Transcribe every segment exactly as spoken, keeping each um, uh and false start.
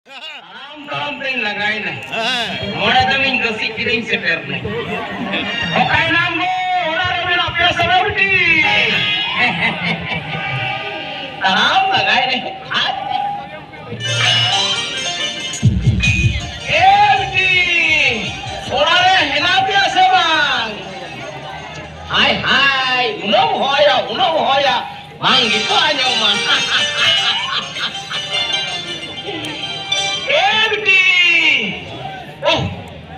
ᱛᱟᱲᱟᱢ ᱛᱟᱲᱟᱢ ᱛᱮᱧ ᱞᱟᱸᱜᱟᱭᱮᱱᱟ᱾ ᱦᱮᱸ᱾ ᱢᱚᱬᱮ ᱫᱚᱢᱤᱧ ᱜᱟᱹᱥᱤᱡ ᱠᱮᱫᱟᱧ ᱥᱮᱴᱮᱨ ᱱᱟᱹᱧ᱾ ᱚᱠᱟᱭ ᱱᱟᱢ ᱜᱳ? ᱚᱲᱟᱜ ᱨᱮ ᱢᱮᱱᱟᱜ ᱯᱮᱭᱟ ᱥᱮ ᱵᱟᱝ ᱵᱤᱴᱤ? ᱛᱟᱲᱟᱢ ᱞᱟᱸᱜᱟᱭᱮᱱᱟ᱾ ᱮ ᱵᱤᱴᱤ, ᱚᱲᱟᱜ ᱨᱮ ᱦᱮᱱᱟᱜ ᱯᱮᱭᱟ ᱥᱮ ᱵᱟᱝ? ᱦᱟᱭ ᱦᱟᱭ, ᱩᱱᱟᱹᱜ ᱦᱚᱭᱟ, ᱩᱱᱟᱹᱜ ᱦᱚᱭᱟ᱾ ᱵᱟᱝ ᱜᱮᱠᱚ ᱟᱸᱡᱚᱢᱟ᱾ ᱮ ᱵᱤᱴᱤ! ᱳᱦ!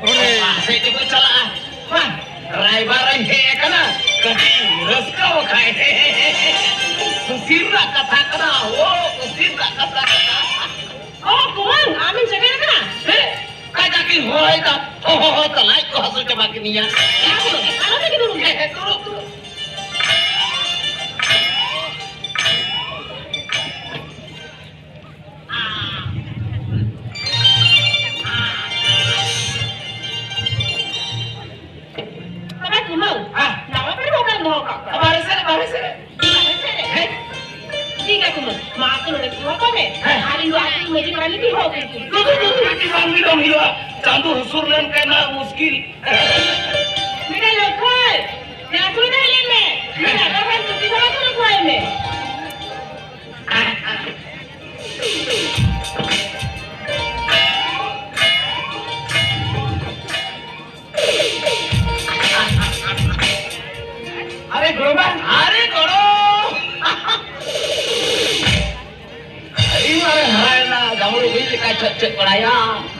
ᱚᱠᱟ ᱥᱮᱫ ᱪᱚᱠᱚ ᱪᱟᱞᱟᱜᱼᱟ? ᱵᱟᱝ, ᱨᱟᱭᱵᱟᱨ ᱨᱮᱧ ᱦᱮᱡ ᱟᱠᱟᱱᱟ, ᱠᱟᱹᱴᱤᱡ ᱨᱟᱹᱥᱠᱟᱹ ᱵᱟᱠᱷᱟᱡ᱾ ᱠᱩᱥᱤ ᱨᱮᱱᱟᱜ ᱠᱟᱛᱷᱟ ᱠᱟᱱᱟ, ᱳ, ᱠᱩᱥᱤ ᱨᱮᱱᱟᱜ ᱠᱟᱛᱷᱟ ᱠᱟᱱᱟ᱾ ᱳ, ᱠᱩᱢᱟᱹᱝ, ᱟᱢᱮᱢ ᱥᱮᱴᱮᱨ ᱟᱠᱟᱱᱟ? ᱦᱮᱸ, ᱠᱟᱡᱟᱠ ᱤᱧ ᱦᱚᱦᱚᱭᱮᱫᱟ᱾ ᱦᱚᱦᱚ, ᱦᱚᱦᱚ, ᱛᱚ ᱞᱟᱡ ᱠᱚ ᱦᱟᱹᱥᱩ ᱪᱟᱵᱟ ᱠᱤᱫᱤᱧᱟ᱾ ᱟᱞᱚ ᱛᱮᱜᱮ ᱫᱩᱲᱩᱵ ᱢᱮ᱾ ᱦᱮᱸ, ᱦᱮᱸ, ᱫᱩᱲᱩᱵ, ᱫᱩᱲᱩᱵ᱾ ᱛᱚᱵᱮ ᱠᱩᱢᱟᱹᱝ, ᱦᱮᱸ᱾ ᱱᱟᱣᱟ ᱯᱮᱲᱟ ᱚᱠᱟᱨᱮᱢ ᱫᱚᱦᱚ ᱠᱟᱜ ᱠᱚᱣᱟ? ᱵᱟᱦᱨᱮ ᱥᱮᱫ ᱨᱮ, ᱵᱟᱦᱨᱮ ᱥᱮᱫ ᱨᱮ᱾ ᱵᱟᱦᱨᱮ ᱥᱮᱫ ᱨᱮ? ᱦᱮᱸ᱾ ᱴᱷᱤᱠ ᱜᱮᱭᱟ ᱠᱩᱢᱟᱹᱝ, ᱢᱟ ᱟᱹᱛᱩ ᱱᱚᱰᱮ ᱫᱚᱦᱚ ᱠᱚᱢᱮ᱾ ᱦᱮᱸ᱾ ᱟᱨ ᱤᱧ ᱫᱚ ᱟᱹᱛᱩ ᱢᱟᱹᱡᱷᱤ ᱯᱟᱨᱟᱱᱤᱠ ᱤᱧ ᱦᱚᱦᱚ ᱟᱹᱜᱩ ᱠᱚᱣᱟ᱾ ᱫᱩ, ᱫᱩ, ᱫᱩ, ᱵᱤᱴᱤ ᱵᱟᱝ ᱵᱤᱞᱚᱢ ᱦᱩᱭᱩᱜᱼᱟ᱾ ᱪᱟᱸᱫᱚ ᱦᱟᱹᱥᱩᱨ ᱞᱮᱱᱠᱷᱟᱱ ᱱᱟᱜ ᱢᱩᱥᱠᱤᱞ᱾ ᱢᱤᱫᱴᱟᱝ ᱞᱚᱠᱠᱷᱚᱱ, ᱡᱟᱦᱟᱸ ᱠᱚᱨᱮ ᱛᱟᱦᱮᱸ ᱞᱮᱱ ᱢᱮ᱾ ᱢᱤᱫ ᱞᱟᱛᱟᱨ ᱠᱷᱚᱱ ᱪᱩᱯᱤ ᱠᱚ ᱵᱟᱝ ᱠᱚ ᱠᱚᱭ ᱢᱮ᱾ ᱟᱨᱮ ᱜᱚᱲᱚᱢᱟ, ᱟᱨᱮ ᱜᱚᱲᱚ᱾ ᱟᱹᱰᱤ ᱢᱟᱨᱮ ᱦᱟᱨᱟᱭᱮᱱᱟ, ᱡᱟᱢᱲᱩ ᱦᱩᱭ ᱞᱮᱠᱟ ᱪᱮᱫ ᱪᱮᱫ ᱵᱟᱲᱟᱭᱟ᱾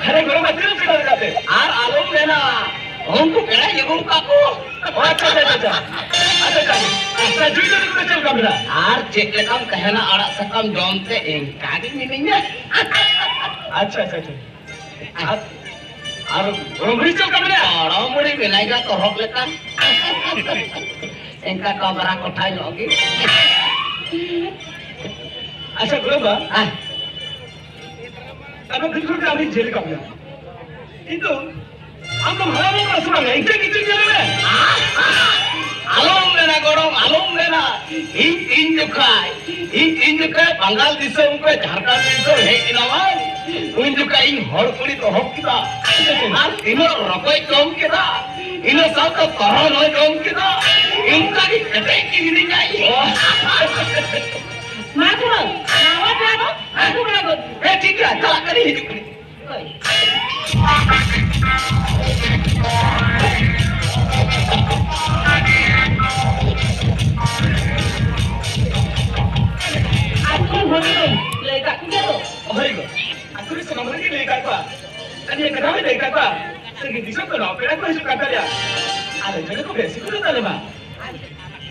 ᱟᱨᱮ ᱜᱚᱲᱚᱢᱟ, ᱛᱤᱨᱮᱢ ᱥᱮᱴᱮᱨ ᱠᱟᱛᱮ? ᱟᱨ ᱟᱞᱚᱢ ᱢᱮᱱᱟ, ᱩᱱᱠᱩ ᱯᱮᱲᱟᱧ ᱟᱹᱜᱩ ᱟᱠᱟᱫ ᱠᱚ᱾ ᱚ, ᱟᱪᱪᱷᱟ, ᱟᱪᱪᱷᱟ, ᱟᱪᱪᱷᱟ, ᱟᱪᱪᱷᱟ᱾ ᱟᱪᱪᱷᱟ, ᱟᱪᱪᱷᱟ, ᱟᱪᱪᱷᱟ᱾ ᱟᱪᱪᱷᱟ, ᱡᱩᱭ ᱫᱚ ᱱᱤᱛᱚᱜ ᱪᱮᱫ ᱞᱮᱠᱟ ᱢᱮᱱᱟᱜᱼᱟ? ᱟᱨ ᱪᱮᱫ ᱞᱮᱠᱟᱢ ᱛᱟᱦᱮᱱᱟ, ᱟᱲᱟᱜ ᱥᱟᱠᱟᱢ ᱡᱚᱢ ᱛᱮ ᱮᱱᱠᱟ ᱜᱮ ᱢᱤᱱᱟᱹᱧᱟ᱾ ᱟᱪᱪᱷᱟ, ᱟᱪᱪᱷᱟ, ᱟᱪᱪᱷᱟ᱾ ᱟᱨ, ᱟᱨ ᱜᱚᱲᱚᱢ ᱵᱩᱲᱦᱤ ᱪᱮᱫ ᱞᱮᱠᱟ ᱢᱮᱱᱟᱭᱟ? ᱜᱚᱲᱚᱢ ᱵᱩᱲᱦᱤ ᱢᱮᱱᱟᱭ ᱜᱮᱭᱟ ᱛᱚᱨᱦᱚᱫ ᱞᱮᱠᱟ᱾ ᱮᱱᱠᱟ ᱠᱚᱵᱨᱟ ᱠᱚᱴᱷᱟ ᱧᱚᱜ ᱜᱮ᱾ ᱟᱪᱪᱷᱟ, ᱜᱚᱲᱚᱢ ᱵᱟ᱾ ᱦᱮᱸ᱾ ᱟᱫᱚ ᱵᱷᱤᱛᱨᱤ ᱨᱮ ᱟᱹᱰᱤ ᱡᱮᱞᱮᱠᱟ ᱢᱮᱱᱟᱜᱼᱟ᱾ ᱠᱤᱱᱛᱩ ᱟᱢ ᱫᱚᱢ ᱦᱟᱲᱟᱢᱚᱜ ᱠᱟᱱᱟ ᱥᱮ ᱵᱟᱝ? ᱤᱧ ᱴᱷᱮᱱ ᱤᱧ ᱴᱷᱮᱱ ᱧᱮᱞ ᱢᱮ᱾ ᱟᱞᱚᱢ ᱢᱮᱱᱟ ᱜᱚᱲᱚᱢ, ᱟᱞᱚᱢ ᱢᱮᱱᱟ᱾ ᱤᱧ ᱛᱤᱱ ᱡᱚᱠᱷᱟᱡ, ᱤᱧ ᱛᱤᱱ ᱡᱚᱠᱷᱟᱡ ᱵᱟᱝᱜᱟᱞ ᱫᱤᱥᱚᱢ ᱠᱷᱚᱱ ᱡᱷᱟᱲᱠᱷᱚᱸᱰ ᱫᱤᱥᱚᱢ ᱦᱮᱡ ᱮᱱᱟ ᱵᱟᱝ, ᱩᱱ ᱡᱚᱠᱷᱟᱡ ᱤᱧ ᱦᱚᱲ ᱠᱩᱲᱤ ᱫᱚᱦᱚ ᱠᱮᱫᱟ᱾ ᱟᱨ ᱛᱤᱱᱟᱹᱜ ᱨᱚᱠᱚᱡ ᱡᱚᱢ ᱠᱮᱫᱟ᱾ ᱤᱱᱟᱹ ᱥᱟᱶᱛᱮ ᱛᱚᱨᱦᱚᱫ ᱦᱚᱸ ᱡᱚᱢ ᱠᱮᱫᱟ᱾ ᱤᱱᱠᱟ ᱜᱮ ᱠᱮᱴᱮᱡ ᱜᱮ ᱦᱤᱱᱟᱹᱧᱟ ᱤᱧ᱾ ᱢᱟ ᱛᱚᱵᱮ, ᱱᱟᱣᱟ ᱯᱮᱲᱟ ᱫᱚ ᱟᱹᱜᱩ ᱵᱟᱲᱟ ᱜᱚᱫ᱾ ᱦᱮᱸ, ᱴᱷᱤᱠ ᱜᱮᱭᱟ, ᱪᱟᱞᱟᱜ ᱠᱟᱹᱱᱟᱹᱧ, ᱦᱤᱡᱩᱜ ᱠᱟᱹᱱᱟᱹᱧ᱾ ᱟᱹᱛᱩ ᱨᱮᱱ ᱦᱚᱲ ᱠᱚᱫᱚᱢ ᱞᱟᱹᱭ ᱠᱟᱜ ᱠᱚᱜᱮᱭᱟ ᱛᱚ? ᱦᱳᱭ ᱜᱚ, ᱟᱹᱛᱩ ᱨᱮ ᱥᱟᱱᱟᱢ ᱦᱚᱲ ᱜᱮ ᱞᱟᱹᱭ ᱠᱟᱜ ᱠᱚᱣᱟ᱾ ᱟᱨ ᱱᱤᱭᱟᱹ ᱠᱟᱛᱷᱟ ᱦᱚᱸᱧ ᱞᱟᱹᱭ ᱠᱟᱜ ᱠᱚᱣᱟ, ᱥᱟᱺᱜᱤᱧ ᱫᱤᱥᱚᱢ ᱠᱷᱚᱱ ᱦᱚᱸ ᱯᱮᱲᱟ ᱠᱚ ᱦᱤᱡᱩᱜ ᱠᱟᱱ ᱛᱟᱞᱮᱭᱟ᱾ ᱟᱞᱮ ᱡᱚᱱᱮ ᱠᱚ ᱵᱮᱥ ᱜᱮᱠᱚ ᱛᱟᱞᱮ ᱢᱟ᱾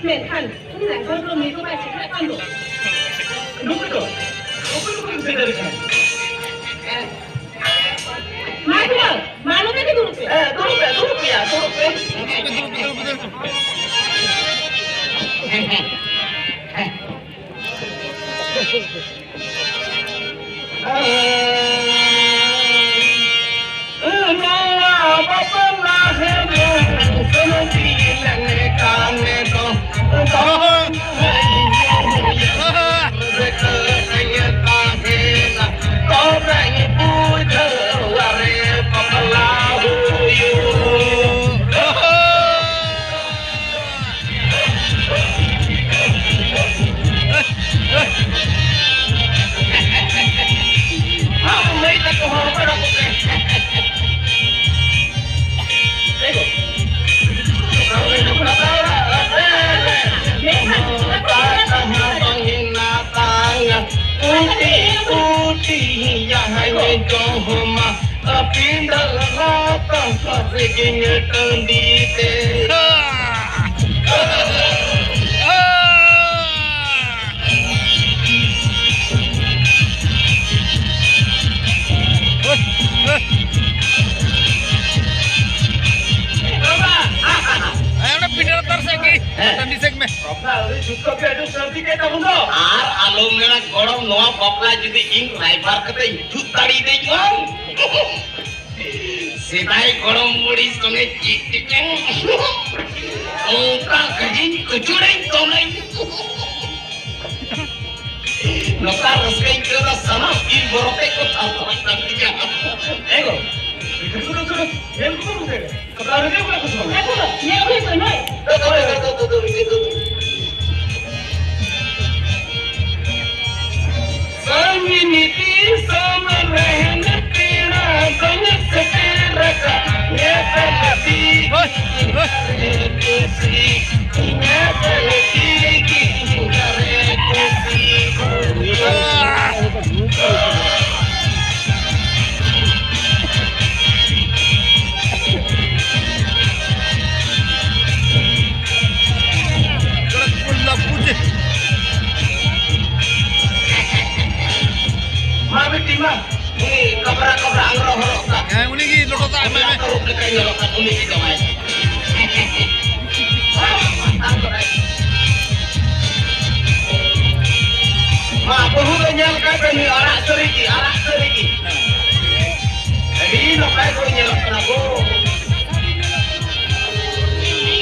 ᱢᱮᱱᱠᱷᱟᱱ ᱩᱱᱤ ᱨᱟᱭᱵᱟᱨ ᱫᱚ ᱱᱤᱛ ᱦᱚᱸ ᱵᱟᱭ ᱥᱮᱴᱮᱨᱚᱜ ᱠᱟᱱ ᱫᱚ᱾ ᱱᱩᱠᱩ ᱫᱚ ᱚᱠᱚᱭ ᱠᱚᱠᱚ ᱥᱮᱴᱮᱨ ᱠᱟᱱᱟ? ᱢᱟ ᱛᱚᱵᱮ, ᱢᱟ ᱱᱚᱰᱮ ᱜᱮ ᱫᱩᱲᱩᱵ ᱯᱮ᱾ ᱦᱮᱸ, ᱫᱩᱲᱩᱵ ᱯᱮ, ᱫᱩᱲᱩᱵ ᱯᱮᱭᱟ, ᱫᱩᱲᱩᱵ ᱯᱮ᱾ ᱱᱚᱣᱟ ᱵᱟᱯᱞᱟ ᱨᱮ ᱥᱟᱹᱜᱟᱹᱭ ᱞᱮᱱᱠᱷᱟᱱ ᱫᱚ, ᱫᱚ ᱨᱟᱹᱥᱠᱟᱹᱧ ᱛᱟᱦᱮᱱᱟ, ᱛᱚᱵᱮᱧ ᱵᱩᱡᱷᱟᱹᱣᱟ ᱨᱮ ᱵᱟᱯᱞᱟ ᱦᱩᱭᱩᱜ᱾ ᱠᱩᱴᱤ ᱠᱩᱴᱤ ᱡᱟᱦᱟᱸᱭ ᱡᱚᱢᱟ, ᱯᱤᱸᱰᱟᱹ ᱨᱟᱯᱟᱜ ᱨᱮᱜᱮᱧ ᱴᱟᱺᱰᱤ ᱛᱮ᱾ ᱦᱮᱸ, ᱚᱸᱰᱮ ᱯᱤᱸᱰᱟᱹ ᱞᱟᱛᱟᱨ ᱥᱮᱫ ᱜᱮ, ᱦᱮᱸ᱾ ᱴᱟᱺᱰᱤ ᱥᱮᱫ ᱢᱮ᱾ ᱵᱟᱯᱞᱟ ᱟᱹᱣᱨᱤ ᱡᱩᱛ ᱠᱚᱜ ᱯᱮ, ᱟᱹᱰᱤ ᱥᱟᱹᱨᱫᱤ ᱠᱮᱫ ᱛᱟᱵᱚᱱ ᱫᱚ᱾ ᱟᱨ ᱟᱞᱚᱢ ᱢᱮᱱᱟ ᱜᱚᱲᱚᱢ, ᱱᱚᱣᱟ ᱵᱟᱯᱞᱟ ᱡᱩᱫᱤ ᱤᱧ ᱨᱟᱭᱵᱟᱨ ᱠᱟᱛᱮ ᱤᱧ ᱡᱩᱛ ᱫᱟᱲᱮᱭᱟᱫᱟᱹᱧ ᱵᱟᱝ, ᱥᱮᱫᱟᱭ ᱜᱚᱲᱚᱢ ᱵᱩᱲᱦᱤ ᱥᱚᱸᱜᱮ ᱪᱮᱫ ᱪᱤᱠᱟᱹᱧ, ᱚᱱᱠᱟ ᱠᱟᱹᱡᱤᱧ ᱠᱩᱪᱩᱲᱟᱹᱧ ᱛᱚᱞᱟᱹᱧ᱾ ᱱᱚᱝᱠᱟ ᱨᱟᱹᱥᱠᱟᱹᱧ ᱟᱹᱭᱠᱟᱹᱣ ᱫᱟ, ᱥᱟᱱᱟᱢ ᱵᱤᱨ ᱵᱚᱨᱚ ᱛᱮ ᱠᱚ ᱛᱷᱟᱨ ᱛᱷᱟᱨᱟᱧ᱾ ᱧᱮᱞ ᱠᱚ ᱵᱟᱹᱱᱩᱜ ᱛᱟᱭᱟ᱾ ᱟᱫᱚ ᱟᱨ ᱧᱮᱞ ᱠᱚ ᱵᱟᱹᱱᱩᱜ ᱛᱟᱭᱟ᱾ ᱧᱮᱞ ᱠᱚ ᱵᱟᱹᱱᱩᱜ ᱛᱟᱭᱟ᱾ ᱥᱟᱹᱝᱜᱤ ᱱᱤᱛᱤ ᱥᱟᱢᱨᱮᱦᱱ ᱯᱮᱲᱟ ᱫᱚᱧ ᱥᱮᱴᱮᱨ ᱟᱠᱟᱫ ᱧᱮᱯᱮᱞ ᱛᱤ᱾ ᱦᱳᱭ, ᱦᱳᱭ᱾ ᱧᱮᱯᱮᱞ ᱛᱤ ᱜᱤᱧ ᱫᱟᱨᱮ ᱠᱩᱥᱤ᱾ ᱢᱟ ᱵᱤᱴᱤ ᱢᱟ, ᱩᱱᱤ ᱠᱟᱵᱽᱨᱟ ᱠᱟᱵᱽᱨᱟ ᱟᱝᱨᱚ ᱦᱚᱨᱚᱜ ᱠᱟᱜ᱾ ᱦᱮᱸ, ᱩᱱᱤ ᱜᱮ ᱞᱚᱴᱚ ᱫᱟᱜ ᱮᱢᱟᱭ ᱢᱮ᱾ ᱛᱟᱹᱨᱩᱵ ᱞᱮᱠᱟᱭ ᱧᱮᱞᱚᱜ ᱠᱟᱱ ᱩᱱᱤ ᱜᱮ ᱡᱟᱶᱟᱭ᱾ ᱢᱟ, ᱵᱟᱹᱦᱩ ᱫᱚ ᱧᱮᱞ ᱠᱟᱭ ᱯᱮ, ᱱᱩᱭ ᱟᱨᱟᱜ ᱥᱟᱹᱲᱤ ᱜᱮ, ᱟᱨᱟᱜ ᱥᱟᱹᱲᱤ ᱜᱮ᱾ ᱟᱹᱰᱤ ᱱᱟᱯᱟᱭ ᱠᱚ ᱧᱮᱞᱚᱜ ᱠᱟᱱᱟ ᱠᱚ᱾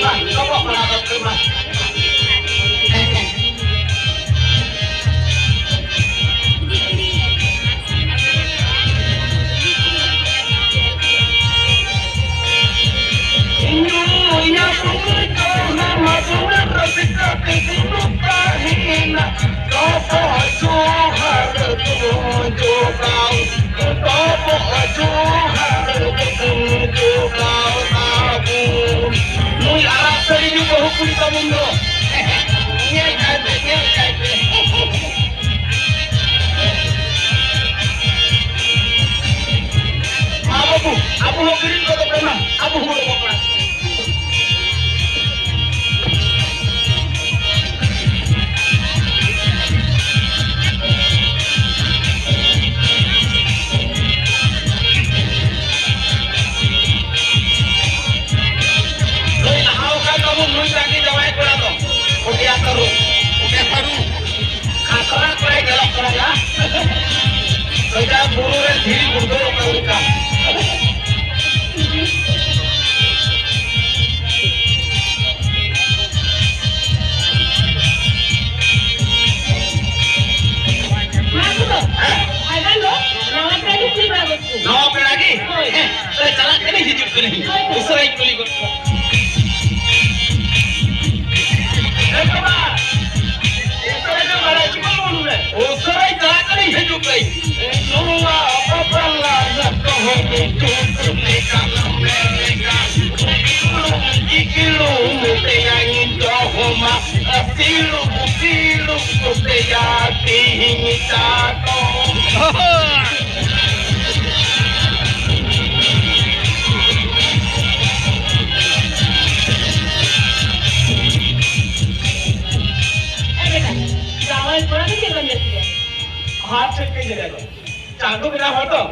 ᱢᱟ, ᱰᱚᱵᱚᱜ ᱵᱟᱲᱟ ᱠᱟᱛᱮ ᱢᱟ᱾ ᱱᱩᱭ ᱟᱨᱟᱜ ᱥᱟᱹᱲᱤ ᱧᱩ ᱵᱟᱹᱦᱩ ᱠᱩᱲᱤ ᱛᱟᱵᱚᱱ ᱫᱚ᱾ ᱧᱮᱞ ᱠᱟᱭ ᱯᱮ, ᱧᱮᱞ ᱠᱟᱭ ᱯᱮ᱾ ᱢᱟ ᱵᱟᱹᱵᱩ, ᱟᱵᱚ ᱦᱚᱸ ᱵᱤᱨᱤᱫ ᱜᱚᱫᱚᱜ ᱠᱟᱱᱟ, ᱟᱵᱚ ᱦᱚᱸ ᱵᱚᱱ ᱵᱟᱯᱞᱟᱜ ᱠᱟᱱᱟ᱾ ᱱᱩᱭ ᱞᱟᱦᱟᱣ ᱟᱠᱟᱱ ᱛᱟᱵᱚᱱ, ᱱᱩᱭ ᱨᱟᱹᱜᱤ ᱡᱟᱶᱟᱭ ᱠᱚᱲᱟ ᱫᱚ ᱯᱩᱴᱤᱭᱟ ᱛᱟᱹᱨᱩᱵ᱾ ᱯᱩᱴᱤᱭᱟ ᱛᱟᱹᱨᱩᱵ᱾ ᱠᱷᱟᱛᱨᱟ ᱠᱚᱲᱟᱭ ᱧᱮᱞᱚᱜ ᱠᱟᱱᱟ ᱭᱟ᱾ ᱥᱚᱡᱟ ᱵᱩᱨᱩ ᱨᱮ ᱫᱷᱤᱨᱤ ᱜᱩᱲᱫᱟᱹᱣ ᱟᱠᱟᱱ ᱞᱮᱠᱟ᱾ ᱢᱟ ᱛᱚᱵᱮ, ᱟᱭᱵᱟᱱ ᱫᱚ ᱱᱟᱣᱟ ᱛᱮ ᱟᱹᱰᱤ ᱠᱩᱲᱤ ᱠᱚᱲᱟ ᱠᱚ ᱱᱟᱣᱟ ᱯᱮᱲᱟ ᱜᱮ? ᱦᱳᱭ᱾ ᱦᱮᱸ, ᱛᱚ ᱪᱟᱞᱟᱜ ᱠᱟᱹᱱᱟᱹᱧ, ᱦᱤᱡᱩᱜ ᱠᱟᱹᱱᱟᱹᱧ᱾ ᱦᱳᱭ᱾ ᱩᱥᱟᱹᱨᱟᱧ ᱠᱩᱞᱤ ᱜᱚᱫ ᱠᱚᱣᱟ᱾ ᱦᱮᱸ ᱵᱟᱵᱟ, ᱩᱥᱟᱹᱨᱟ ᱧᱚᱜ ᱵᱟᱲᱟᱭ ᱦᱚᱪᱚ ᱠᱚᱣᱟ ᱵᱚᱱ ᱵᱚᱞᱮ᱾ ᱩᱥᱟᱹᱨᱟᱧ ᱪᱟᱞᱟᱜ ᱠᱟᱹᱱᱟᱹᱧ, ᱦᱤᱡᱩᱜ ᱠᱟᱹᱱᱟᱹᱧ᱾ ᱱᱚᱣᱟ ᱵᱟᱯᱞᱟ ᱨᱮᱱᱟᱜ ᱠᱟᱹᱦᱱᱤ ᱫᱚ ᱞᱮᱠᱟ ᱞᱟᱢᱮ ᱞᱮᱠᱟ᱾ ᱤᱠᱲᱩᱢ ᱛᱮᱭᱟᱧ ᱫᱚᱦᱚᱢᱟ, ᱥᱤᱞᱩᱠ ᱥᱤᱞᱩᱠ ᱛᱮᱭᱟ ᱛᱤᱦᱤᱧ ᱪᱟᱴᱚᱢ᱾ ᱮ ᱵᱮᱴᱟ, ᱡᱟᱶᱟᱭ ᱠᱚᱲᱟ ᱫᱚ ᱪᱮᱫ ᱵᱚᱱ ᱧᱮᱞ ᱠᱮᱫᱟ? ᱦᱟᱛ ᱥᱮᱫ ᱠᱟᱹᱡ ᱧᱮᱞᱮᱫ ᱫᱚ᱾ ᱪᱟᱸᱫᱚ ᱵᱮᱱᱟᱣ ᱦᱚᱲ ᱛᱚ᱾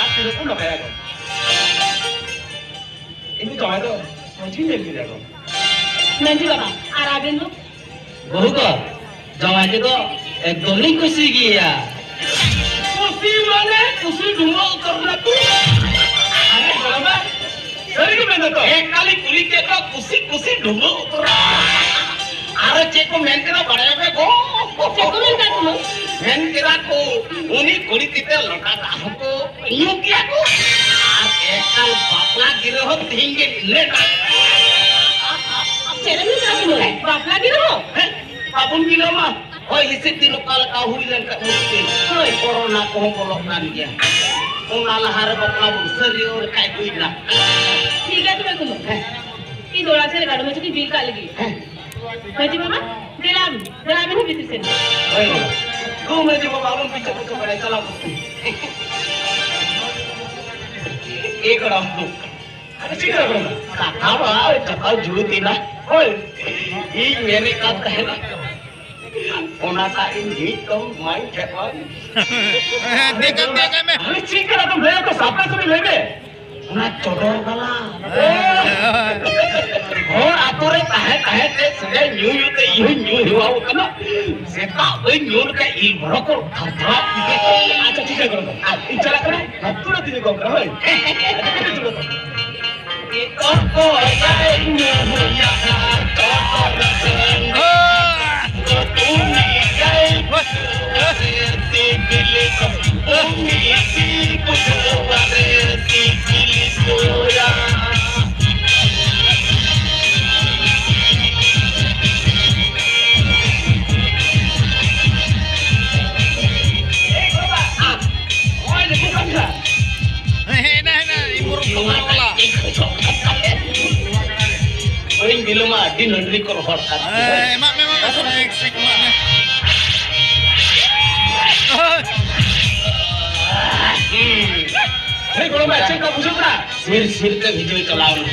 ᱟᱨ ᱛᱤᱱᱟᱹᱜ ᱠᱚ ᱱᱚᱠᱟᱭᱟ ᱠᱚ? ᱤᱧ ᱡᱟᱶᱟᱭ ᱫᱚ ᱢᱟᱹᱡᱷᱤ ᱧᱮᱞ ᱠᱮᱫᱮᱭᱟ ᱠᱚ᱾ ᱢᱟᱹᱡᱷᱤ ᱵᱟᱵᱟ, ᱟᱨ ᱟᱵᱮᱱ ᱫᱚ? ᱵᱟᱹᱦᱩ ᱠᱚ, ᱡᱟᱶᱟᱭ ᱛᱮᱫᱚ ᱮᱠᱫᱚᱢ ᱞᱤᱧ ᱠᱩᱥᱤ ᱜᱮᱭᱟ᱾ ᱠᱩᱥᱤ ᱢᱟᱱᱮ ᱠᱩᱥᱤ ᱰᱩᱵᱟᱹ ᱩᱛᱟᱹᱨ ᱱᱟ ᱠᱚ᱾ ᱟᱨᱮ ᱜᱚᱲᱚᱢᱟ, ᱥᱟᱹᱨᱤ ᱜᱮ ᱢᱮᱱ ᱫᱚ᱾ ᱮᱠᱟᱞᱤᱧ ᱠᱩᱞᱤ ᱠᱮᱫ ᱠᱚᱣᱟ, ᱠᱩᱥᱤ ᱠᱩᱥᱤ ᱰᱩᱵᱟᱹ ᱩᱛᱟᱹᱨ ᱱᱟ᱾ ᱟᱨᱚ ᱪᱮᱫ ᱠᱚ ᱢᱮᱱ ᱠᱮᱫᱟ ᱵᱟᱲᱟᱭᱟ ᱯᱮ ᱜᱚ? ᱪᱮᱫ ᱠᱚ ᱢᱮᱱ ᱠᱮᱫᱟ ᱠᱚ? ᱢᱮᱱ ᱠᱮᱫᱟ ᱠᱚ, ᱩᱱᱤ ᱠᱩᱲᱤ ᱜᱤᱫᱽᱨᱟᱹ ᱞᱚᱴᱟ ᱫᱟᱜ ᱦᱚᱸᱠᱚ ᱧᱩ ᱠᱮᱭᱟ ᱠᱚ᱾ ᱟᱨ ᱮᱠᱟᱞ ᱵᱟᱯᱞᱟ ᱜᱤᱨᱟᱹ ᱦᱚᱸ ᱛᱤᱦᱤᱧ ᱜᱮ ᱞᱮᱱᱟ᱾ ᱪᱮᱫ ᱮᱢ ᱢᱮᱛᱟ ᱫᱤᱧᱟ? ᱵᱟᱯᱞᱟ ᱜᱤᱨᱟᱹ ᱦᱚᱸ? ᱦᱮᱸ, ᱵᱟᱵᱚᱱ ᱜᱤᱨᱟᱹ ᱢᱟ᱾ ᱦᱚᱭ ᱦᱤᱸᱥᱤᱫ ᱫᱤᱱ ᱚᱠᱟ ᱞᱮᱠᱟ ᱦᱩᱭ ᱞᱮᱱᱠᱷᱟᱱ ᱢᱩᱥᱠᱤᱞ᱾ ᱦᱳᱭ᱾ ᱠᱚᱨᱳᱱᱟ ᱠᱚᱦᱚᱸ ᱵᱚᱞᱚᱜ ᱠᱟᱱ ᱜᱮᱭᱟ᱾ ᱚᱱᱟ ᱞᱟᱦᱟ ᱨᱮ ᱵᱟᱯᱞᱟ ᱵᱚᱱ ᱥᱟᱹᱨᱤᱭᱟᱹᱣ ᱞᱮᱠᱷᱟᱡ ᱦᱩᱭ ᱮᱱᱟ᱾ ᱴᱷᱤᱠ ᱜᱮᱭᱟ ᱛᱚᱵᱮ ᱠᱩᱢᱟᱹᱝ᱾ ᱦᱮᱸ᱾ ᱤᱧ ᱫᱚ ᱚᱲᱟᱜ ᱥᱮᱫ ᱨᱮ ᱜᱟᱰᱚ ᱢᱟᱹᱪᱤ ᱠᱚᱧ ᱵᱤᱞ ᱠᱟᱜ ᱞᱟᱹᱜᱤᱫ᱾ ᱦᱮᱸ᱾ ᱢᱟᱹᱡᱷᱤ ᱵᱟᱵᱟ, ᱫᱮᱞᱟ, ᱫᱮᱞᱟ ᱵᱤᱱ ᱵᱷᱤᱛᱤᱨ ᱥᱮᱱ᱾ ᱦᱳᱭ᱾ ᱜᱚ ᱢᱟᱹᱡᱷᱤ ᱵᱟᱵᱟ, ᱟᱞᱚᱢ ᱯᱤᱪᱷᱟᱹ ᱯᱤᱪᱷᱟᱹ ᱵᱟᱲᱟᱭᱟ, ᱪᱟᱞᱟᱣ ᱠᱚᱜ ᱯᱮ᱾ ᱮ ᱜᱚᱲᱚᱢ᱾ ᱟᱫᱚ ᱪᱮᱫ ᱠᱟᱱᱟ ᱜᱚᱲᱚᱢ? ᱠᱟᱛᱷᱟ ᱢᱟ ᱡᱚᱛᱚ ᱡᱩᱛ ᱮᱱᱟ᱾ ᱦᱳᱭ᱾ ᱤᱧ ᱢᱮᱱᱮᱫ ᱠᱟᱱ ᱛᱟᱦᱮᱱᱟ, ᱚᱱᱟᱴᱟᱜ ᱤᱧ ᱡᱷᱤᱡ ᱛᱟᱢ ᱢᱟᱧ ᱴᱷᱮᱯᱟᱣ᱾ ᱫᱮᱠᱟᱢ ᱫᱮᱠᱟᱭ ᱢᱮ᱾ ᱟᱨᱮ ᱪᱮᱫ ᱠᱟᱱᱟ ᱛᱚᱢ ᱞᱟᱹᱭᱟ ᱛᱚ, ᱥᱟᱯᱷᱟ ᱥᱟᱹᱯᱷᱤ ᱞᱟᱹᱭ ᱢᱮ᱾ ᱚᱱᱟ ᱪᱚᱰᱚᱨ ᱵᱟᱞᱟ᱾ ᱦᱚᱲ ᱟᱛᱳ ᱨᱮ ᱛᱟᱦᱮᱸ ᱛᱟᱦᱮᱸ ᱛᱮ ᱥᱮᱫᱟᱭ ᱧᱩ ᱧᱩ ᱛᱮ ᱤᱧ ᱦᱚᱸᱧ ᱧᱩ ᱦᱮᱣᱟ ᱟᱠᱟᱱᱟ᱾ ᱥᱮᱛᱟᱜ ᱵᱟᱹᱧ ᱧᱩ ᱞᱮᱠᱷᱟᱱ ᱤᱧ ᱵᱚᱲᱚ ᱠᱚ ᱛᱷᱟᱨ ᱛᱷᱟᱨᱟᱜ᱾ ᱟᱪᱪᱷᱟ, ᱴᱷᱤᱠ ᱜᱮᱭᱟ, ᱜᱚᱲᱚᱢ᱾ ᱤᱧ ᱪᱟᱞᱟᱜ ᱠᱟᱱᱟ᱾ ᱦᱟᱛᱩᱲᱟ ᱛᱤᱧ ᱠᱚᱢ ᱠᱟᱱᱟ, ᱦᱳᱭ᱾ ᱵᱟᱹᱧ ᱵᱤᱞᱚᱢᱟ, ᱟᱹᱰᱤ ᱱᱟᱹᱰᱨᱤ ᱠᱚ ᱨᱚᱦᱚᱲ ᱠᱟᱱ ᱛᱤᱧᱟ᱾ ᱦᱮᱸ, ᱮᱢᱟᱜ ᱢᱮ, ᱮᱢᱟᱜ ᱢᱮ, ᱥᱱᱮᱠ ᱥᱴᱤᱠ ᱮᱢᱟᱜ ᱢᱮ᱾ ᱦᱩᱸ᱾ ᱦᱮᱸ, ᱜᱚᱲᱚᱢ ᱵᱟ, ᱪᱮᱫ ᱞᱮᱠᱟ ᱵᱩᱡᱷᱟᱹᱜ ᱠᱟᱱᱟ? ᱥᱤᱨ ᱥᱤᱨ ᱛᱮ ᱵᱷᱤᱡᱟᱹᱣ ᱪᱟᱞᱟᱣ ᱮᱱᱟ᱾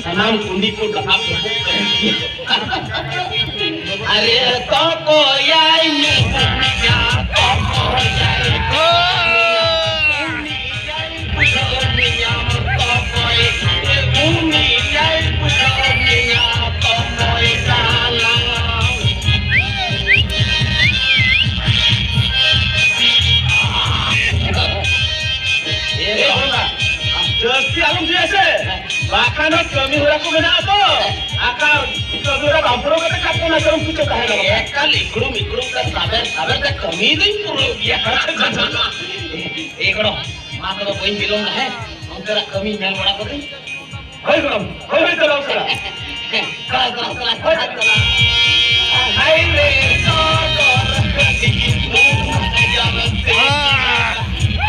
ᱥᱟᱱᱟᱢ ᱠᱩᱸᱰᱤ ᱠᱚ ᱰᱟᱦᱟᱵ ᱰᱩᱵᱩᱜ ᱠᱟᱱᱟ᱾ ᱟᱨᱮ ᱛᱚᱠᱚᱭᱟᱭ ᱧᱩᱦᱩᱢᱤᱭᱟ, ᱛᱚᱠᱚᱭᱟᱭ᱾ ᱡᱟᱹᱥᱛᱤ ᱟᱞᱚᱢ ᱞᱟᱹᱭᱟ ᱥᱮ, ᱵᱟᱠᱷᱟᱱ ᱫᱚ ᱠᱟᱹᱢᱤ ᱦᱚᱨᱟ ᱠᱚ ᱢᱮᱱᱟᱜᱼᱟ ᱛᱚ᱾ ᱟᱠᱟ ᱠᱟᱹᱢᱤ ᱦᱚᱨᱟ ᱵᱟᱢ ᱯᱩᱨᱟᱹᱣ ᱠᱟᱛᱮ ᱠᱷᱟᱯᱚ ᱚᱱᱟ ᱠᱟᱹᱢᱤ ᱠᱚ ᱪᱮᱫ ᱛᱟᱦᱮᱸ ᱠᱟᱱᱟ? ᱮᱠᱟᱞ ᱤᱠᱲᱩᱢ ᱤᱠᱲᱩᱢ ᱛᱮ ᱥᱟᱵᱮᱨ ᱥᱟᱵᱮᱨ ᱛᱮ ᱠᱟᱹᱢᱤ ᱫᱚᱧ ᱯᱩᱨᱟᱹᱣ ᱜᱮᱭᱟ᱾ ᱮ ᱜᱚᱲᱚ, ᱢᱟ ᱛᱚᱵᱮ ᱵᱟᱹᱧ ᱵᱤᱞᱚᱢ ᱫᱟ, ᱦᱮᱸ? ᱚᱱᱛᱮᱱᱟᱜ ᱠᱟᱹᱢᱤ ᱧᱮᱞ ᱵᱟᱲᱟ ᱠᱟᱹᱫᱟᱹᱧ᱾ ᱦᱳᱭ ᱜᱚᱲᱚᱢ, ᱦᱳᱭ, ᱦᱳᱭ, ᱪᱟᱞᱟᱣ ᱩᱥᱟᱹᱨᱟ᱾ ᱦᱮᱸ, ᱪᱟᱞᱟᱣ, ᱪᱟᱞᱟᱣ, ᱪᱟᱞᱟᱣ, ᱪᱟᱞᱟᱣ᱾ ᱦᱟᱭ ᱨᱮ, ᱪᱚᱰᱚᱨ ᱠᱟᱹᱴᱤᱡ ᱢᱩ ᱡᱟᱢ ᱛᱮ᱾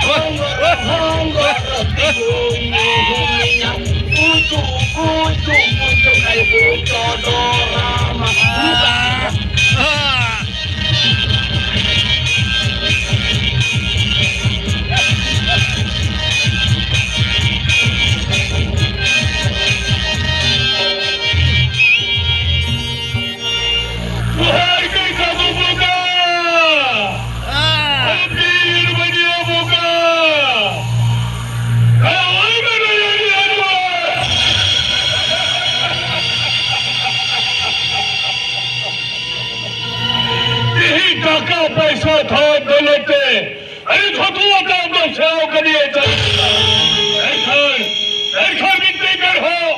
ᱦᱚᱸᱜᱚᱨ, ᱦᱚᱸᱜᱚᱨ, ᱛᱤᱸᱜᱩ, ᱧᱩ, ᱧᱩ, ᱧᱟᱢ᱾ ᱩᱪᱩ, ᱩᱪᱩ, ᱩᱪᱩ, ᱠᱟᱭ ᱵᱩ, ᱪᱚᱰᱚᱨᱟᱢᱟ᱾ ᱡᱚᱦᱟᱨ ᱜᱮ ᱪᱟᱸᱫᱚ ᱵᱚᱸᱜᱟ᱾ ᱟᱨ ᱵᱤᱨ ᱵᱟᱹᱱᱤᱭᱟᱹ ᱵᱚᱸᱜᱟ᱾ ᱟᱨ ᱚᱞ ᱢᱮ ᱱᱚᱣᱟ ᱨᱮᱭᱟᱜ ᱱᱚᱣᱟ᱾ ᱛᱮᱦᱮᱧ ᱴᱟᱠᱟ ᱯᱚᱭᱥᱟ ᱫᱷᱚᱱ ᱫᱚᱞᱚᱛ ᱛᱮ ᱟᱹᱰᱤ ᱡᱷᱚᱛᱚ ᱟᱛᱮ ᱟᱢ ᱫᱚ ᱥᱮᱬᱟ ᱠᱟᱫᱮᱭᱟ ᱪᱟᱞᱟᱜ ᱠᱟᱱᱟ᱾ ᱮᱱᱠᱷᱟᱱ, ᱮᱱᱠᱷᱟᱱ ᱢᱤᱫᱴᱮᱡ ᱜᱟᱱ ᱦᱚᱸ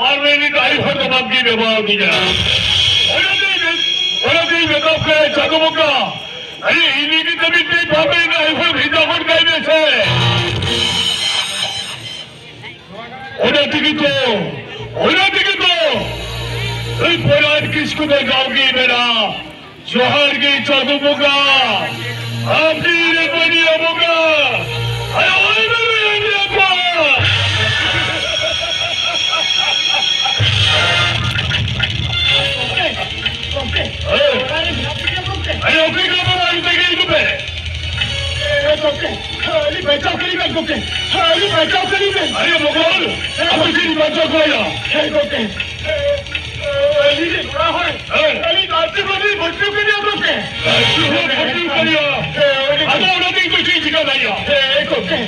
ᱟᱨ ᱢᱤᱫ ᱰᱟᱭᱵᱷᱟᱨ ᱫᱚ ᱵᱟᱝ ᱜᱮ ᱵᱮᱵᱚᱦᱟᱨ ᱫᱤᱧᱟ᱾ ᱚᱱᱟᱛᱮ, ᱚᱱᱟᱛᱮᱧ ᱢᱮᱛᱟᱢ ᱠᱟᱱᱟ ᱪᱟᱸᱫᱚ ᱵᱚᱸᱜᱟ, ᱟᱨᱮ ᱤᱧ ᱞᱟᱹᱜᱤᱫ ᱛᱮ ᱢᱤᱫᱴᱮᱡ ᱵᱷᱟᱵᱮ ᱰᱟᱭᱵᱷᱟᱨ ᱵᱷᱮᱡᱟ ᱜᱚᱫ ᱠᱟᱭ ᱢᱮᱥᱮ᱾ ᱚᱱᱟ ᱛᱮᱜᱮ ᱛᱚ, ᱚᱱᱟ ᱛᱮᱜᱮ ᱛᱚ, ᱱᱩᱭ ᱯᱚᱞᱟᱱ ᱠᱤᱥᱠᱩ ᱫᱚ ᱡᱟᱣᱜᱮᱭ ᱢᱮᱱᱟ, ᱡᱚᱦᱟᱨ ᱜᱮ ᱪᱟᱸᱫᱚ ᱵᱚᱸᱜᱟ, ᱟᱢ ᱜᱮ ᱤᱧ ᱨᱮᱱ ᱵᱟᱹᱱᱤᱭᱟᱹ ᱵᱚᱸᱜᱟ, ᱟᱭᱳ ᱟᱭᱳ ᱨᱮ ᱟᱭᱳ ᱵᱚᱸᱜᱟ᱾ ᱟᱹᱞᱤᱧ ᱵᱟᱧᱪᱟᱣ ᱠᱟᱹᱞᱤᱧ ᱵᱮᱱ ᱜᱚᱢᱠᱮ, ᱟᱹᱞᱤᱧ ᱵᱟᱧᱪᱟᱣ ᱠᱟᱹᱞᱤᱧ ᱵᱮᱱ᱾ ᱟᱨᱮ ᱢᱚᱜᱚᱞ, ᱟᱯᱮ ᱪᱮᱫ ᱵᱟᱧᱪᱟᱣ ᱠᱚᱣᱟ? ᱦᱮᱸ ᱜᱚᱢᱠᱮ, ᱟᱹᱞᱤᱧ ᱨᱮᱱ ᱚᱲᱟᱜ ᱦᱚᱲ, ᱦᱮᱸ᱾ ᱟᱹᱞᱤᱧ ᱞᱟᱞᱪᱤ ᱵᱟᱹᱞᱤᱧ ᱵᱷᱚᱨᱛᱤ ᱠᱟᱫᱮᱭᱟ ᱜᱚᱢᱠᱮ᱾ ᱞᱟᱞᱪᱤ ᱵᱷᱚᱨᱛᱤ ᱠᱟᱫᱮᱭᱟ? ᱦᱮᱸ, ᱩᱱᱤ ᱟᱫᱚ ᱚᱱᱟ ᱫᱚ ᱤᱧ ᱫᱚ ᱪᱮᱫ ᱤᱧ ᱪᱤᱠᱟᱹ ᱫᱟᱲᱮᱭᱟᱜᱼᱟ? ᱦᱮᱸ ᱜᱚᱢᱠᱮ,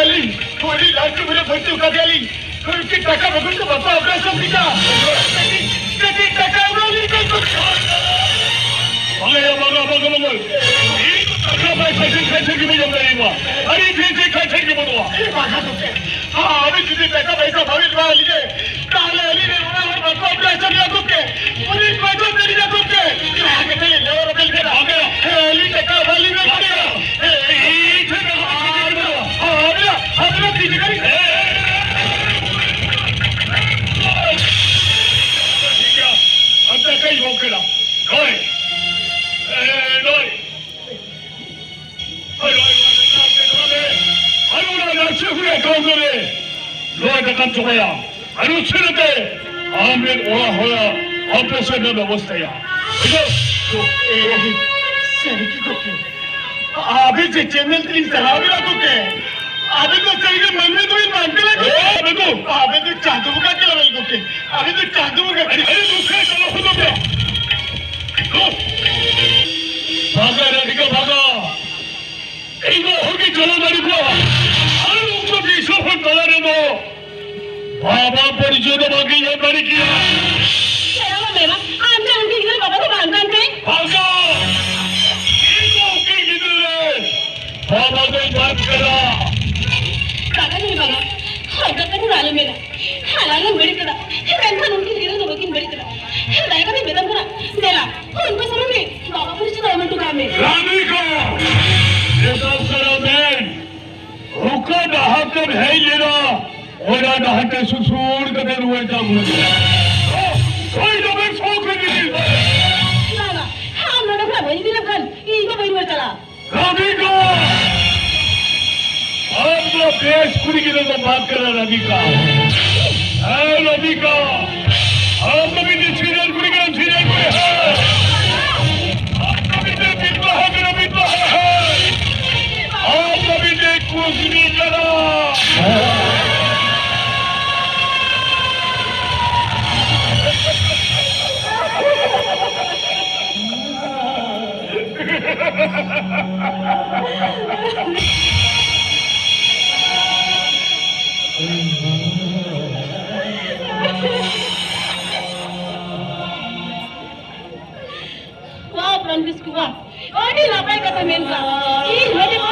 ᱟᱹᱞᱤᱧ ᱩᱱᱤ ᱞᱟᱞᱪᱤ ᱵᱷᱚᱨᱛᱤ ᱠᱟᱫᱮᱭᱟᱞᱤᱧ᱾ ᱩᱱᱠᱤ ᱴᱟᱠᱟ ᱵᱟᱹᱜᱩᱱ ᱠᱚ ᱵᱟᱠᱚ ᱟᱵᱨᱟᱥᱚᱱ ᱠᱤᱫᱟ᱾ ᱠᱟᱹᱴᱤᱡ, ᱠᱟᱹᱴᱤᱡ ᱴᱟᱠᱟ ᱮᱢᱟ ᱞᱤᱧ ᱯᱮ᱾ ᱵᱟᱝᱟ ᱭᱟ, ᱵᱟᱝᱟ, ᱵᱟᱝᱟ, ᱵᱟᱝᱟ᱾ ᱤᱧ ᱴᱟᱠᱟ ᱯᱟᱭᱥᱟ ᱪᱮᱫ ᱠᱷᱟᱱ ᱪᱮᱫ ᱜᱮ ᱵᱟᱹᱧ ᱮᱢ ᱫᱟᱲᱮᱭᱟᱢᱟ᱾ ᱟᱨ ᱤᱧ ᱴᱷᱮᱱ ᱪᱮᱫ ᱠᱷᱟᱱ ᱪᱮᱫ ᱜᱮ ᱵᱟᱹᱱᱩᱜᱼᱟ᱾ ᱮ ᱵᱟᱝᱟ ᱜᱚᱢᱠᱮ, ᱟᱹᱵᱤᱱ ᱡᱩᱫᱤ ᱴᱟᱠᱟ ᱯᱟᱭᱥᱟ ᱵᱟᱵᱤᱱ ᱮᱢᱟ ᱞᱤᱧᱟ, ᱛᱟᱦᱞᱮ ᱟᱹᱞᱤᱧ ᱨᱮᱱ ᱚᱲᱟᱜ ᱦᱚᱲ ᱵᱟᱠᱚ ᱟᱵᱨᱟᱥᱚᱱ ᱜᱮᱭᱟ ᱜᱚᱢᱠᱮ᱾ ᱩᱱᱤ ᱜᱚᱡᱚᱜ ᱛᱟᱹᱞᱤᱧᱟ ᱜᱚᱢᱠᱮ᱾ ᱡᱟᱦᱟᱸ ᱠᱟᱛᱷᱟ ᱞᱤᱧ ᱞᱟᱹᱭ ᱟᱵᱮᱱ ᱠᱟᱱᱟ᱾ ᱵᱟᱝᱟ᱾ ᱦᱮᱸ, ᱟᱹᱞᱤᱧ ᱴᱟᱠᱟ ᱮᱢᱟ ᱞᱤᱧ ᱵᱮᱱ ᱜᱚᱢᱠᱮ᱾ ᱦᱮᱸ, ᱤᱧ ᱴᱷᱮᱱ ᱴᱟᱠᱟ ᱵᱟᱹᱱᱩᱜᱼᱟ᱾ ᱟᱵᱤᱱᱟᱜ, ᱟᱵᱤᱱᱟᱜ ᱛᱤ ᱡᱟᱸᱜᱟ ᱨᱮ᱾ ᱴᱷᱤᱠ ᱜᱮᱭᱟ᱾ ᱟᱪᱪᱷᱟ, ᱠᱟᱹᱡ ᱜᱚᱜ ᱠᱮᱫᱟ᱾ ᱱᱚᱭ᱾ ᱮ, ᱱᱚᱭ᱾ ᱟᱨ ᱚᱱᱟ ᱱᱟᱨᱥᱤᱝ ᱦᱳᱢ ᱨᱮ ᱠᱟᱹᱢᱤ ᱨᱮ ᱱᱚᱣᱟ ᱴᱟᱠᱟᱢ ᱪᱟᱵᱟᱭᱟ᱾ ᱟᱨ ᱩᱥᱟᱹᱨᱟ ᱛᱮ ᱟᱢ ᱨᱮᱱ ᱚᱲᱟᱜ ᱦᱚᱲᱟᱜ ᱚᱯᱟᱨᱮᱥᱚᱱ ᱨᱮᱱᱟᱜ ᱵᱮᱵᱚᱥᱛᱷᱟᱭᱟ᱾ ᱵᱩᱡᱷᱟᱹᱣ? ᱥᱟᱹᱨᱤ ᱜᱮ ᱜᱚᱢᱠᱮ, ᱟᱹᱵᱤᱱ ᱡᱮ ᱪᱮᱱᱮᱞ ᱛᱮᱞᱤᱧ ᱪᱟᱞᱟᱣ ᱞᱮᱱᱟ ᱜᱚᱢᱠᱮ, ᱟᱹᱵᱤᱱ ᱫᱚ ᱥᱟᱹᱨᱤ ᱜᱮ ᱢᱟᱹᱱᱢᱤ ᱫᱚᱵᱤᱱ ᱵᱟᱝ ᱠᱟᱱᱟ ᱜᱚᱢᱠᱮ᱾ ᱮ, ᱵᱟᱹᱵᱩ᱾ ᱟᱹᱵᱤᱱ ᱫᱚ ᱪᱟᱸᱫᱳ ᱵᱚᱸᱜᱟ ᱠᱟᱱᱟ ᱵᱤᱱ ᱜᱚᱢᱠᱮ, ᱟᱹᱵᱤᱱ ᱫᱚ ᱪᱟᱸᱫᱳ ᱵᱚᱸᱜᱟ᱾ ᱟᱹᱰᱤ, ᱟᱹᱰᱤ ᱫᱩᱠ ᱨᱮ ᱪᱟᱞᱟᱣ ᱦᱩᱭᱩᱜ ᱛᱟᱯᱮᱭᱟ᱾ ᱵᱷᱟᱜᱟ ᱨᱟᱫᱷᱤᱠᱟ ᱵᱷᱟᱜᱟ᱾ ᱤᱧ ᱫᱚ ᱚᱦᱚ ᱜᱮ ᱪᱟᱞᱟᱣ ᱫᱟᱲᱮ ᱠᱚᱣᱟ᱾ ᱟᱨ ᱩᱱᱠᱩ ᱫᱤᱥᱚᱢ ᱦᱚᱲ ᱛᱟᱞᱟ ᱨᱮᱫᱚ ᱵᱟᱵᱟ ᱯᱚᱨᱤᱪᱚᱭ ᱫᱚ ᱵᱟᱝ ᱤᱧ ᱮᱢ ᱫᱟᱲᱮ ᱠᱮᱭᱟ᱾ ᱪᱮᱫ ᱦᱚᱸ ᱵᱟᱝ ᱢᱮᱱᱟ, ᱟᱢ ᱫᱚ ᱩᱱᱠᱤᱱ ᱜᱤᱫᱽᱨᱟᱹ ᱵᱟᱵᱟ ᱫᱚ ᱵᱟᱝ ᱠᱟᱱ ᱛᱮ? ᱵᱷᱟᱜᱟ! ᱤᱧ ᱫᱚ ᱩᱱᱠᱤᱱ ᱜᱤᱫᱽᱨᱟᱹ ᱨᱮ ᱵᱟᱵᱟ ᱫᱚᱧ ᱵᱟᱝ ᱠᱟᱱᱟ᱾ ᱵᱟᱵᱟ ᱫᱚᱧ ᱵᱟᱝᱟ, ᱦᱚᱲ ᱠᱟᱛᱷᱟ ᱫᱚ ᱟᱞᱚᱢ ᱢᱮᱱᱟ᱾ ᱦᱟᱱᱟ ᱞᱟᱝ ᱵᱟᱹᱲᱤᱡ ᱠᱮᱫᱟ, ᱢᱮᱱᱠᱷᱟᱱ ᱩᱱᱠᱤᱱ ᱜᱤᱫᱽᱨᱟᱹ ᱫᱚ ᱵᱟᱹᱠᱤᱱ ᱵᱟᱹᱲᱤᱡ ᱠᱮᱫᱟ᱾ ᱫᱟᱭᱟ ᱠᱟᱛᱮ ᱢᱮᱛᱟᱢ ᱠᱟᱱᱟ, ᱫᱮᱞᱟ, ᱩᱱᱠᱩ ᱥᱟᱢᱟᱝ ᱨᱮ ᱵᱟᱵᱟ ᱯᱚᱨᱤᱪᱚᱭ ᱫᱚ ᱮᱢ ᱦᱚᱴᱚ ᱠᱟᱜ ᱢᱮ᱾ ᱨᱟᱫᱷᱤᱠᱟ! ᱢᱮᱛᱟᱢ ᱠᱟᱱᱟ ᱢᱮᱱ, ᱚᱠᱟ ᱰᱟᱦᱟᱨ ᱛᱮᱢ ᱦᱮᱡ ᱞᱮᱱᱟ, ᱚᱱᱟ ᱰᱟᱦᱟᱨ ᱛᱮ ᱥᱩᱥᱩᱲ ᱠᱟᱛᱮ ᱨᱩᱣᱟᱹᱲ ᱪᱟᱜ ᱢᱮ᱾ ᱚᱠᱚᱭ ᱫᱚᱢᱮ ᱥᱚᱠ ᱨᱮ ᱡᱩᱫᱤ ᱵᱟᱝᱟ, ᱟᱢ ᱱᱚᱰᱮ ᱠᱷᱚᱱᱟᱜ ᱵᱟᱹᱧ ᱤᱫᱤ ᱞᱮᱢ ᱠᱷᱟᱱ ᱤᱧ ᱫᱚ ᱵᱟᱹᱧ ᱨᱩᱣᱟᱹᱲ ᱪᱟᱞᱟᱜᱼᱟ᱾ ᱨᱟᱫᱷᱤᱠᱟ! ᱟᱢ ᱫᱚ ᱵᱮᱥ ᱠᱩᱲᱤ ᱜᱤᱫᱽᱨᱟᱹ ᱫᱚ ᱵᱟᱝ ᱠᱟᱱᱟ, ᱨᱟᱫᱷᱤᱠᱟ᱾ ᱦᱮᱸ, ᱨᱟᱫᱷᱤᱠᱟ, ᱟᱢ ᱫᱚ ᱢᱤᱫᱴᱤᱡ ᱥᱤᱨᱤᱭᱟᱞ ᱠᱩᱲᱤ ᱠᱟᱱᱟᱢ, ᱥᱤᱨᱤᱭᱟᱞ ᱠᱩᱲᱤ᱾ ᱦᱮᱸ, ᱟᱢ ᱫᱚ ᱢᱤᱫᱴᱤᱡ ᱵᱤᱫᱷᱵᱟ ᱦᱚᱲ ᱠᱟᱱᱟᱢ, ᱵᱤᱫᱷᱵᱟ ᱦᱚᱲ᱾ ᱦᱮᱸ, ᱣᱟᱦ, ᱯᱨᱟᱱ ᱠᱤᱥᱠᱩ, ᱣᱟᱦ᱾ ᱟᱹᱰᱤ ᱱᱟᱯᱟᱭ ᱠᱟᱛᱷᱟ ᱢᱮᱱ ᱠᱟᱜᱼᱟ᱾ ᱤᱧ ᱦᱚᱸ